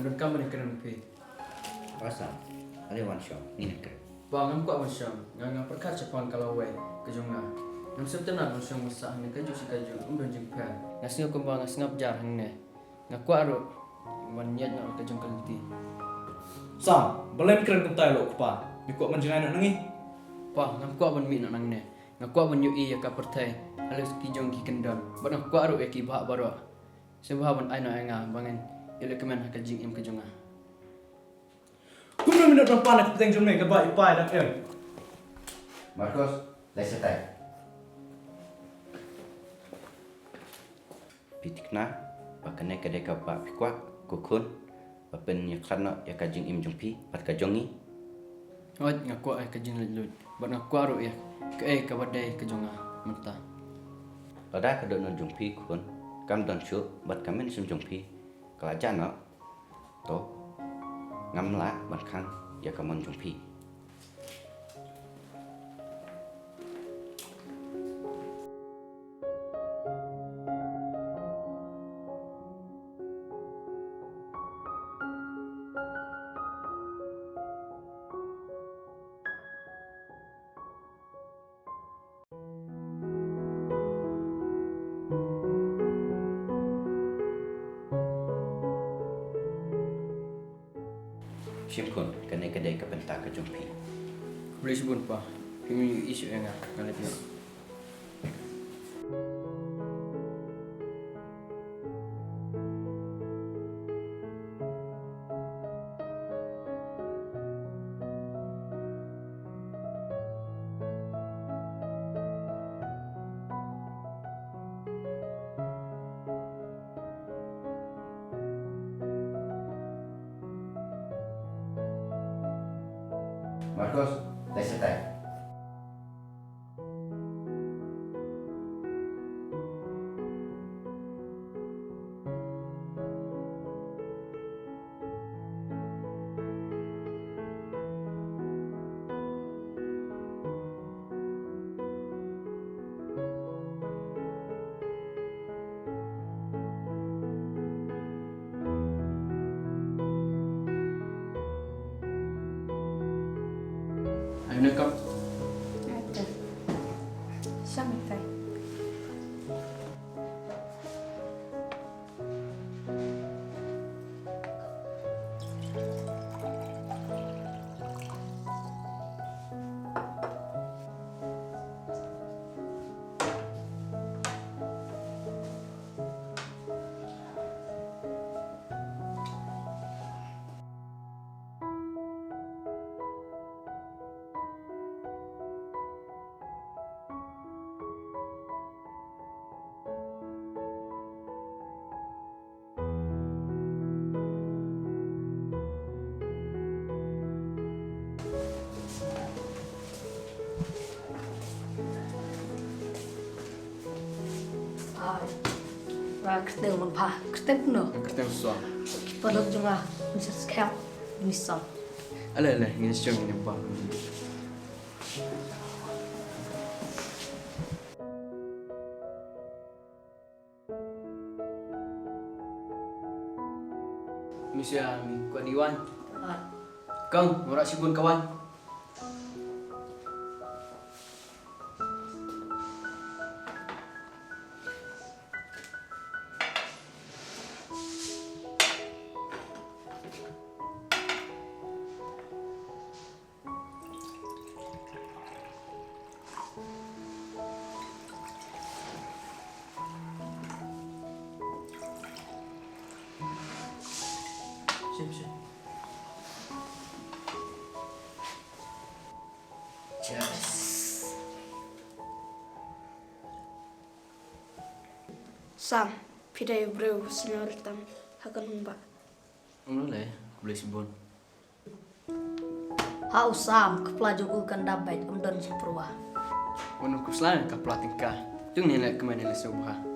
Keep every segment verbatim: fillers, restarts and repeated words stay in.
Donkam ban ïakren bad phi. Ba Sam, ale wan shong, ngin ïakren. Pa, ngam kwah ban shong, nga nga pyrkhat shaphang ka lawei ka jong nga. Ngam sngewtynnat ban shong ban sah hangne kajuh shi kajuh, ym don jingpher. Nga sngew kumba nga sngap jar hangne. Nga kwah ruh ban ïaid noh ka jong ka lynti. Sam, balei ym kren kumta ïa u kpa? Me kwah ban jngai noh na ngi? Pa, ngam kwah ban mih noh nangne. Nga kwah ban ïohi ïa ka pyrthei halor ki jong ki kyndon. Bad nga kwah ruh ïa ki bah baroh. Sngewbha ban ai noh ïa nga ba ngan ïalehkmen ha ka jingim ka jong nga. Kumno me nud ban pan ha ka pyrthei jong me kaba i pa i dang im? Marcos, leit shatai. Phi thikna ba kane ka dei kaba phi kwah, ko khun, ba phin ïakhlad noh ïa ka jingim jong phi bad ka jong ngi? Hooid, nga kwah ïa ka jinglaitluid bad nga kwah ruh ïa kaei kaba dei ka jong nga mynta. Lada ka dohnud jong phi, khun, kam don shuh bad ka mynsiem jong phi ka la jah noh, to ngam lah ban khang ïa ka mon jong phi. Shim khun, kane ka dei ka bynta ka jong phi. Khublei shibun pa, phi ïohi shuh ïa nga, nga leit noh. Marcos, leit shatai. Ai, une kap. Ate. Shong ïa tai. Ai. Ba kyrteng mon pha, kyrteng no. Kyrteng Song. Ki paralok jong nga, Mister Skhem, Miss Song. Ale, ale, ngin shong ngin ba. Misia, mi kwah dei wine? Ah. Kong, ngan rah shibun ka wine. Shim, shim. Cheers. Sam, phi dei u briew sngewritam ha ka nongbah. Ym lei, khublei shibun. Ha u Sam, ka pla jong u kan da beit, ym don jingpyrwa. Wan u khuslai ka pla tyngka. Jong ne leh kmen ne leh sngewbha.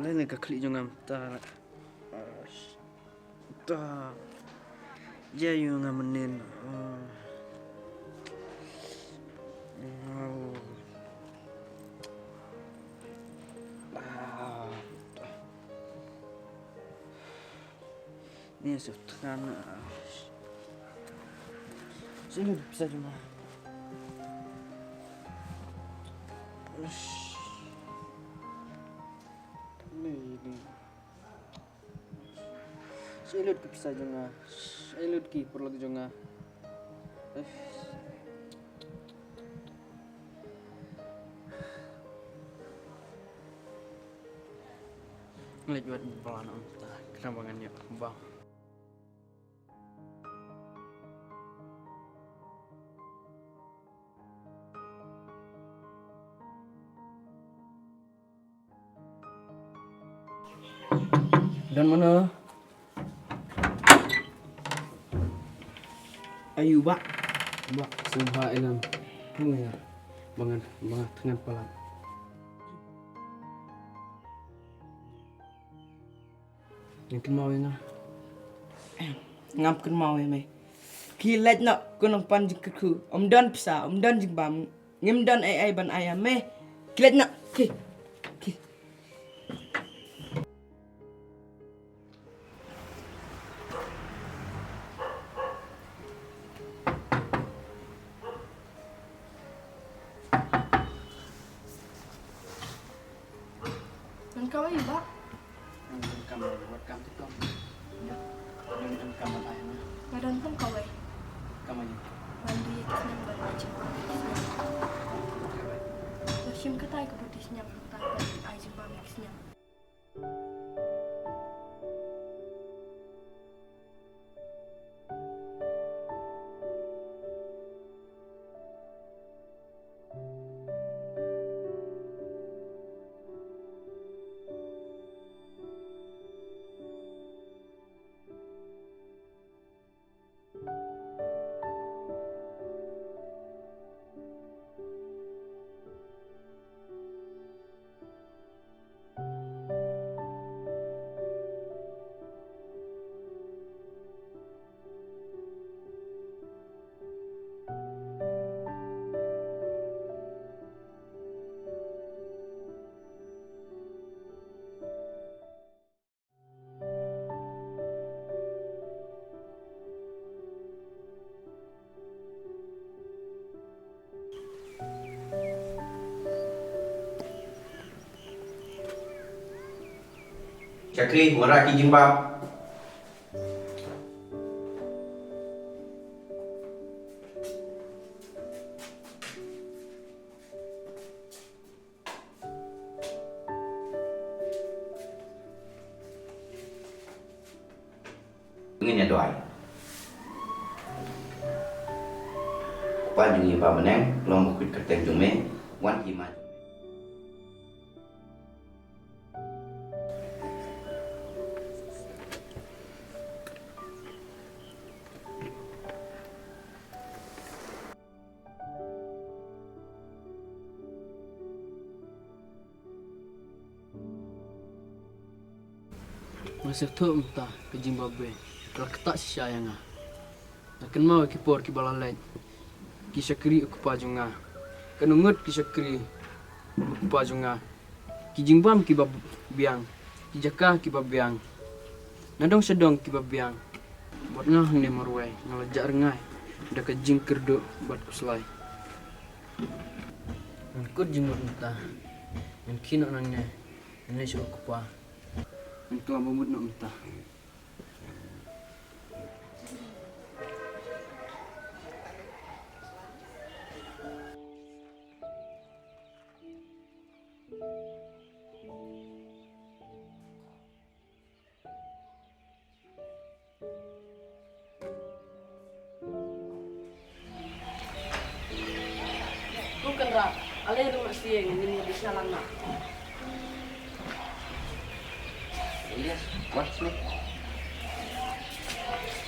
Lane ka khlieh jong nga mynta. Ta. Ïa ïa nga mynnin. Ni shu thngan. Sini pisa juma. Ni ni. Shu lut ki pisa jong nga. Shu lut ki paralok jong nga. Ngi leit wad bala na mynta. Khnang ba ngan ïoh bang. Don mano? Ayu, Bah. Bah, sngewbha ïa nga. Kumne. Ba ngan, ba ngan thngan palat. Ngan kynmaw ïa nga. Ngam kynmaw ïa me. Khie leit noh, ko nongpan jingkyrkhu. Ym don pisa, ym don jingbam. Ngim don ei ei ban ai ïa me. Khie leit noh. Khie. Khie. Ngan kawei, Bah. Ngan donkam, wat kam te kong. Ïa. Ngan donkam ban ai ma. Nga donkam kawei. Kam aïu? Ngan duh ïa ki sniang ban ai jingbam ïa ki sniang. Kawei. Nga shim katai ka bud ki sniang, katai ban ai jingbam ïa ki sniang. Shakri, wanrah ki jingbam. Ngin ïa duwai. Kpa jong ngi ba ha bneng, long ba khuid kyrteng jong me, wan ki hima jong me. Nga sngewthuh mynta ka jingbabe ka la ktah shisha ïa nga. Nga kynmaw ïa ki por kiba la leit, ki shakri u kpa jong nga. Katno ngut ki shakri u kpa jong nga. Ki jingbam kiba biang, ki jaka kiba biang, na dong sha dong kiba biang. Bad nga hangne marwei nga la jah rngai da ka jingkyrduh bad khuslai. Ngan kut jingmut mynta, ngan khie noh nangne, nangne sha u kpa. Ngan khlem bamut noh mynta. Ko Kynrad, ale ruh ma sieng ngin ïa bishar lang na. Elias, what's me?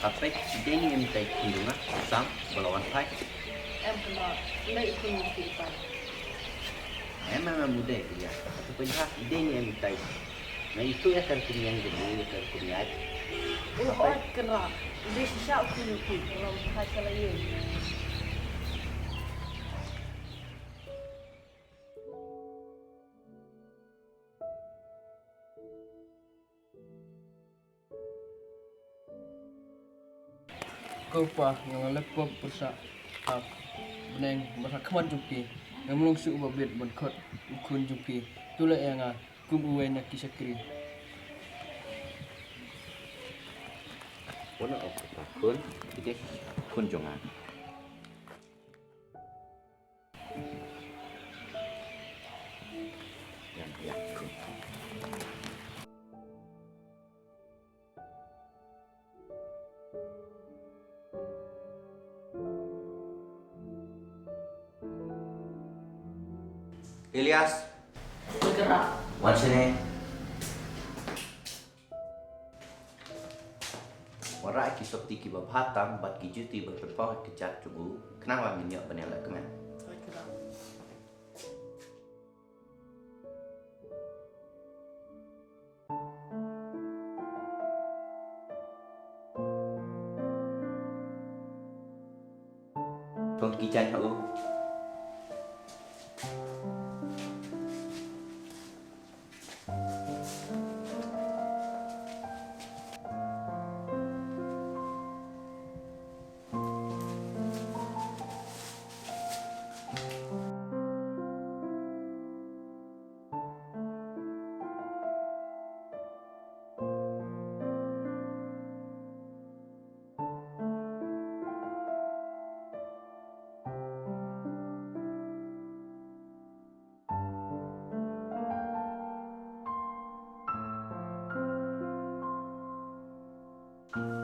Kapek, dei ni em tai khun jong nga, Sam, ba la wan phai. Em Kynrad, ndai khun jong ki tai. Em em em, u dei, Elias. Kapek, dei ni em tai. Nga ïathuh ïa ka rukom ïeng jong u, ïa ka rukom ïaid. Oi, kynrad. Dei shisha u khun jong phi, u la wan phai sha la ïing. Ko Pa, nga la leh pop pyrshah ha bneng bad ha khmat jong phi. Ngam long shuh uba bit ban khot u khun jong phi. To leh ïa nga kum uwei na ki shakri. Wan ïa u khun, ite khun jong nga. Ïa, ïa, khun. Ilyas. Oi, kynrad. Wan shane. Wanrah ki sopti kiba bha tam bad ki juti ban pynpaw ïa ka kjat jong u, khnang ba ngin ïoh ban ïalehkmen. Oi, kynrad. Thung ki jaiñ ha u.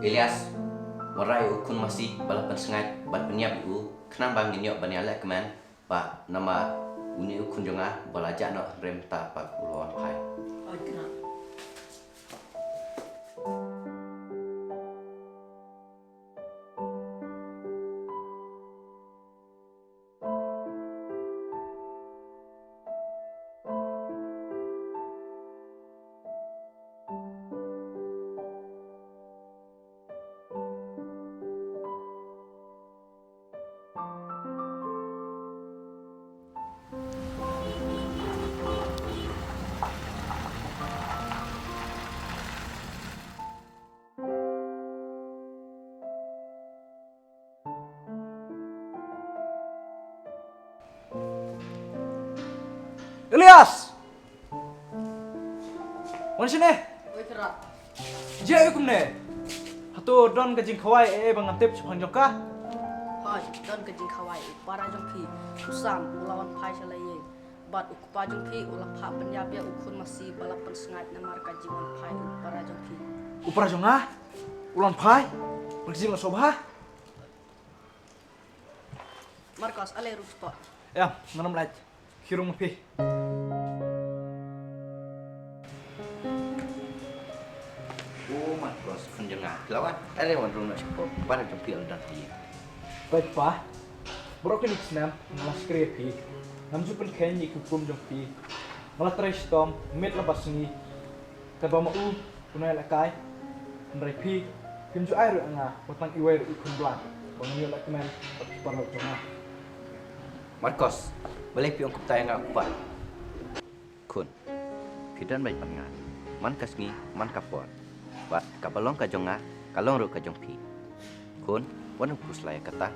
Ilyas, wanrah ïa u khun masi ba la pynsngaid bad pynïap ïa u, khnang ba ngin ïoh ban ïalehkmen, ba namar une u khun jong nga ba la jah noh, hynrei mynta pat u la wan phai. Oi, kynrad. Ilyas! Wan shane. Oi, kynrad. Jia ïa kumne. Hato don ka jingkhawai ei ei ba ngan tip shaphang jong ka? Hooid, don ka jingkhawai. U para jong phi, u Sam, u la wan phai sha la ïing. Bad u kpa jong phi u la phah pynïap ïa u khun masi ba la pynsngaid namar ka jingwan phai u para jong phi. U para jong nga u la wan phai? Bad ka jingwan sngewbha. Marcos, ale rung spot. Ïa, ngan ym lait. Khie rung ma phi. O Marcos, khun jong nga. Phi la wan? Ale wan rung noh shapoh. Para jong phi u la don ha ïing. Peit pa. Baroh kine ki snem nga la shakri ïa phi. Ngam ju pynkheiñ ïa ki hukum jong phi. Nga la trei shitom miet lem bad sngi. Katba ma u u nongïalehkai. Hynrei phi, phim ju ai ruh ïa nga, wat tang iwei ruh i khun blad ba ngan ïoh lehkmen bad ki paralok jong nga. Marcos, balei phi ong kumta ïa nga, u kpa? Khun, phi don beit bad nga man ka sngi man ka por. Bad kaba long ka jong nga ka long ruh ka jong phi. Khun, wat nym khuslai ïa kata.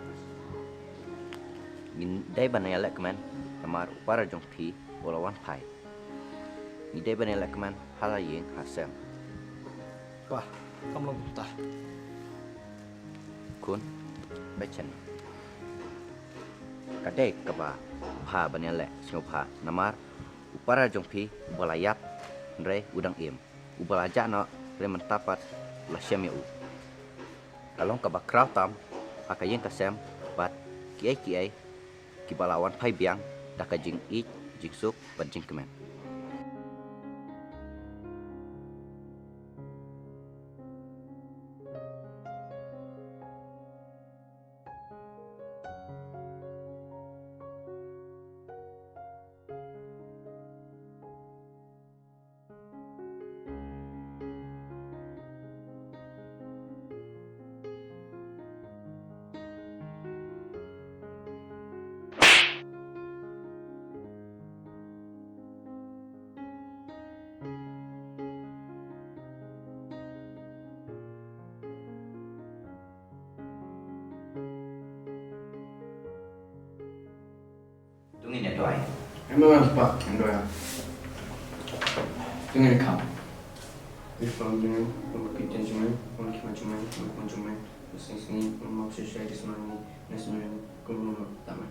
Ngi dei ban ïalehkmen namar u para jong phi u la wan phai. Ngi dei ban ïalehkmen ha la ïing ha sem. Pa, kam long kumta. Khun, beit shane. Ka dei kaba bha ban ïaleh sngewbha namar u para jong phi uba la ïap hynrei u dang im, uba la jah noh hynrei mynta pat u la shem ïa u. Ka long kaba khraw tam ha ka ïing ka sem bad kiei kiei kiba la wan phai biang da ka jingïeit, jingsuk bad jingkmen. Mama, Papa, ando ya. Tengah kau. Di pam jumai, pam kitan jumai, pam kima jumai, pam pam jumai. Sing sing, pam map shisha di semani, na semani, kumno tamai.